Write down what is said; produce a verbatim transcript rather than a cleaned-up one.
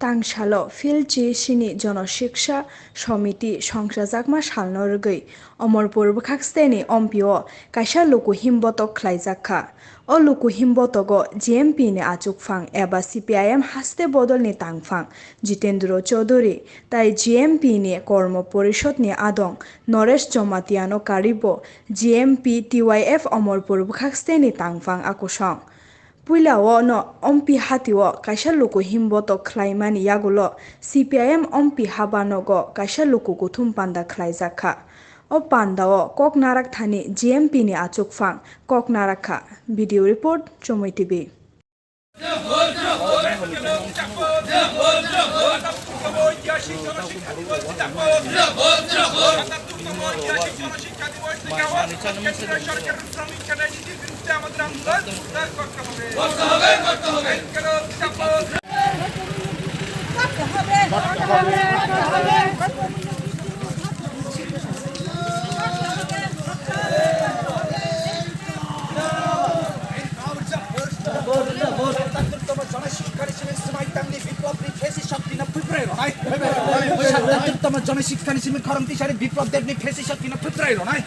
Tangsalo Phil Chi sini Jono Shiksha Somiti songchajakma salno rwgwi Omorpur bwkhaksteni Ompi o kaisa luku himbotok khlaijak kha. O luku himbotogo G M P ni achukphang eba C P I M haste bodolni tangphang Jitendra Chaudhary tai G M P ni Kormo Porishod ni adong Noresh Jamatia no karibo G M P T Y F Omorpur bwkhaksteni tangphang akusong. Puila o no Ompi hati o kaisa luku himbotok khlaimani yagulo C P I M Ompi habanogo kaisa luku kuthum panda khlaijak kha. O panda o kok narak thani G M P ni achukphang kok narak kha. Video report, Chomui T V. সাতাত্তরতম জনশিক্ষার সিমি খরম তিসারি বিপ্লব দেবনি ফেসি শক্তি না ফুটরাই রনাই।